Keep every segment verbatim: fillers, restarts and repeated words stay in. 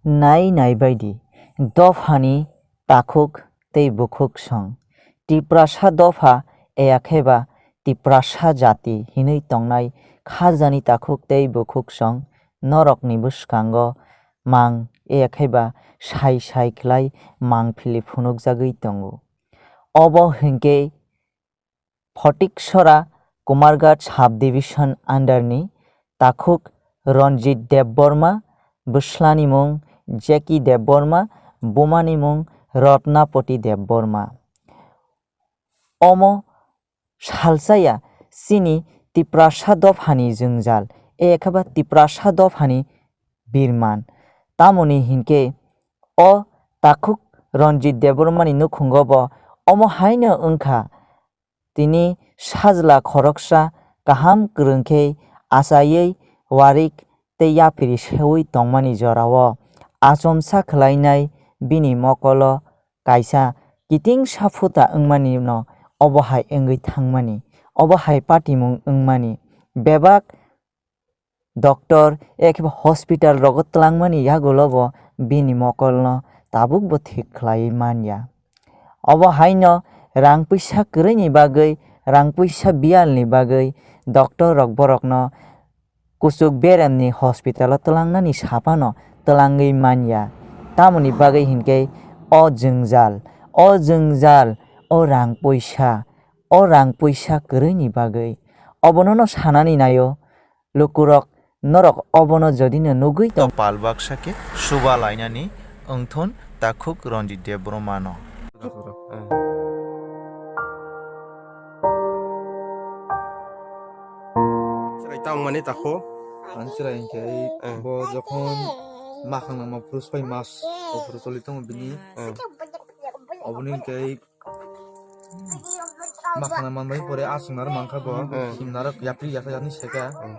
Nai nai baidi, dophani takhuk tei bukhuk song. Tiprasa dopha, eyakheba Tiprasa jati hinwi tongnai khajani takhuk tei bukhuk song norokni bwskango mang, eyakheba sai sai khlai mang philip phunukjagwi tongo. Obo hinkhe Photiksora Kumarghat Sub Division under ni takhuk Ranjit Debbarma, bwslani mung Jackie Debbarma, bumani mung Ratnapati Debbarma. Omo salsaya chini Tiprasa dophani jwngjal, ekheba Tiprasa dophani birman. Tamoni hinkhe o takhuk Ranjit Debbarmani nukhungo bo omo haino wngkha. Tini sajla khoroksa kaham kwrwng khe achaiwi warik tei yaphiri seui tongmani jorao achomsa khlainai bini mokolo kaisa kiting saphuta wngmani no obo hai wngwi thangmani, obo hai patimung wngmani. Bebak doctor ekhe hospital rogo twlangmani yagulo bo bini mokolno tabuk bo thik khlaiwi manya. Obo haino rang puisa kwrwini bagwi, rang puisa biyalni bagwi doctor rok borokno kuchuk beremni hospital o twlangnani saphano twlangwi manya. Tamoni bagwi hinkhe o jwngjal, o jwngjal, o rang puisa, o rang puisa kwrwini bagwi. Obono no sanani naio, lukurok norok obono jodi no nugwi tong. Pal baksa khe suba lainani wngthun takhuk Ranjit Debbarmano. Chwrai tang mani takho. Ang chwrai hinkhe Eh. bo jokhon makhang nangma phuru soi mas o phuru choli tongo bini. Eh. Oboni hinkhe makhang nangma bai pore aswk naro mankha bo. Eh. Himnaro yapri yasa yakni seka. Eh.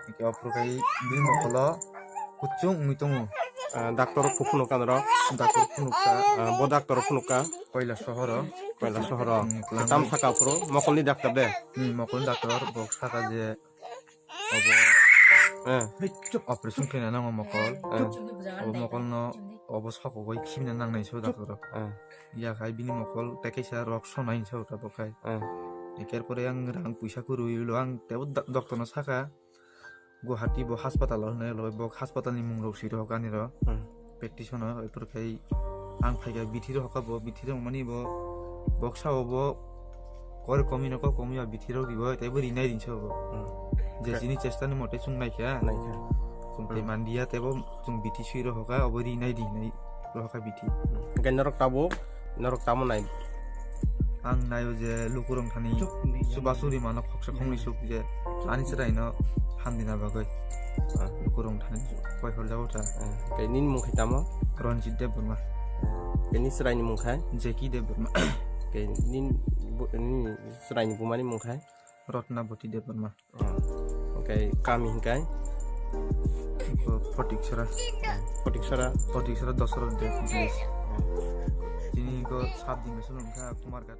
Hinkhe o phuru khai bini mokolo kuchung wngwi tongo. Ah, doctor rok phunukha norok? Doctor phunukha. Ah, bo doctor phunukha? Koila sohoro. Koila sohoro. Hmm, Tam saka phuru mokolni doctor de? Hmm, mokolni doctor bo saka je obo Eh. operation khaina nango mokol. Eh. Obo mokolno obo sokogwi khimna nangnai so doctor rok. Eh. Ya khai bini mokol tei kaisa rok sonai hinsa uta bo khai. Eh. Eker pore ang rang puisa kwrwi ulo ang tebo da-, doctor no saka. Guwahati bo hospital o hwnwi loi bo hospital ni mung rok swi rok ani ro. Hmm. Practice no etor khai ang phaikha bithi rok bo bithi rok mani bo boksa o bo kor komi no kor komi ba bithi rok ribo tei bo rinai rinsa bo. Hmm. Je Khe- jini chesta ni mote chung naikha. Naikha. Chung tei Hmm. mandiya tei bo chung bithi swi rok hoka obo rinai rinai rok hoka bithi. Hmm. Hingke norok tabuk, norok tamo nai? Ang naio je lukurok thani chuba churi mano khoksa khoknwi suk je ani chwraino hamdina bagwi. Ah. Lukurok thani koi horjago ta. Ah, tei nini mung khai tamo? Ranjit Debbarma. Tei ni chwraini mung khai? Jackie Debbarma. Tei nini bu-, nini chwraini bumani mung khai? Ratnabati Debbarma. Ah, hingke kami hingke? Bo Photiksora. Photiksora? Photiksora Dasarath Deb village. Tini ko sat din bisingo wngkha Kumarghat.